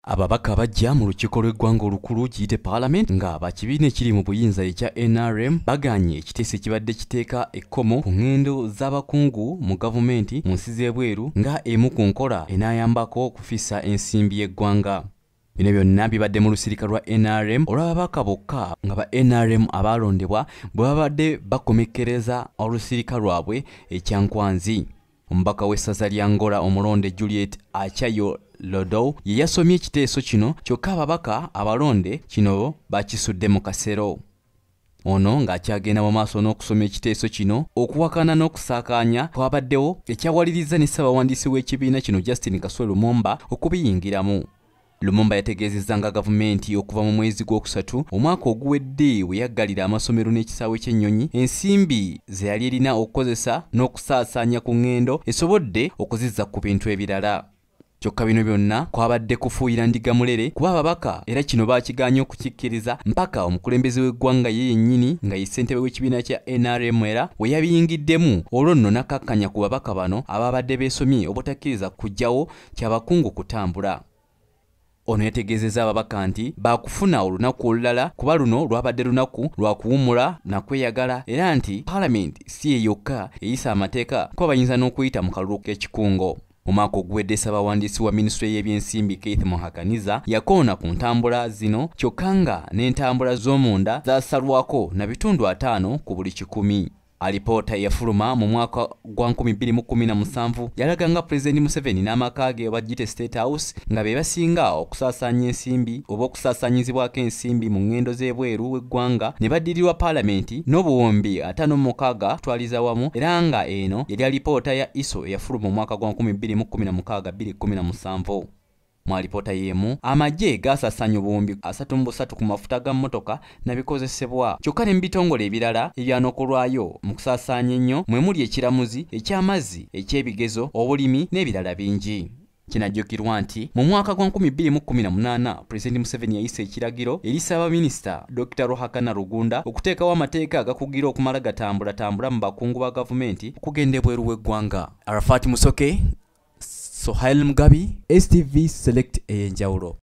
Ababaka bajja mu lukiiko lw'eggwanga olukulu kiyite Paalamenti nga bakibiina ekiri mu buyinza ekya NRM baganye ekiteeso ekibadde kiteeka ekkomo ku ŋŋendo z'abakungu mu gavumenti mu nsi z'ebweru nga emu ku nkola enaayambako okufissa ensimbi y'eggwanga. Bino byonna bibadde mu lusirika lwa NRM olw'ababaka bokka nga ba NRM abaalondebwa bwe babadde bakomekkereza olusirika lwabwe e Kyankwanzi. Omubaka w'essaza lya Ngora omulonde Juliet Achayo Lodou ye yasomye ekiteeso kino kyokka ababaka abalonde kino bakisudde mu kasero. Ono ng'akyagenda mu maaso n'okusoma ekiteeso kino, okuwakana n'okusaakaanya kwabaddewo ekyawalirizza ne ssabawandiisi w'ekibiina kino Justin Kaswe Lumumba okubiyingiramu. Lumumba yategeezezza nga gavumenti okuva mu mwezi gw'okusatu omwaka oguwedde we yaggalira amasomero n'ekisaawe ky'ennyonyi ensimbi ze yali erina okukozesa n'okusaasaanya ku ŋŋendo esobodde okuzizza ku bintu ebirala. Kyokka bino byonna kwabadde kufuuyira ndiga mulere kuba ababaka era kino baakigaanye okukikkiriza mpaka omukulembeze w'eggwanga ye yennyini nga ye ssentebe w'ekibiina kya NRM era we yabiyingiddemu olwo nno n'akkakkanya ku babaka bano ababadde beesomye obutakkiriza kuggyawo ky'abakungu kutambula. Ono yategeezezza ababaka nti baakufuna olunaku olulala kuba luno lwabadde lunaku lwa kuwummula na kweyagala era nti Paalamenti si ye yokka eyisa amateeka kuba bayinza n'okuyita mu kalulu k'ekikungo. Omwaka oguwedde ssabawandiisi wa minisitule y'ebyensimbi Keith Muhakaniza yakoona ku ntambula zino kyokka nga n'entambula z'omunda zaasalwako na bitundu 50 ku buli 100. Alipoota eyafuluma mu mwaka gwa 2017 yalaga nga Pulezidenti Museveni n'amaka ge bagiyite State House nga be basinga okusaasaanya ensimbi oba okusaasaanyizibwako ensimbi mu ŋŋendo z'ebweru w'eggwanga ne baddirirwa Paalamenti n'obuwumbi 56 kutwaliza wamu era nga eno yali alipoota ya ISO eyafuluma omwaka gwa 2016-2017. Mu alipoota y'emu amagye gaasaasaanya obuwumbi 33 ku mafuta ga mmotoka nabikozesebwa kyokka ne mu bitongole ebirala ebyanokolwayo mu kusaasaanya ennyo mwe muli ekiramuzi, eky'amazzi, eky'ebigezo, obulimi n'ebirala bingi. Kinajjukirwa nti mu mwaka gwa 2018 Pulezidenti Museveni yayisa ekiragiro eri Ssaabaminisita Dr. Ruhakana Rugunda okuteekawo amateeka agakugira okumala gatambulatambula mu bakungu ba gavumenti okugenda ebweru w'eggwanga. Arafat Musoke, Sohail Mugabi, STV Select ey'enjawulo.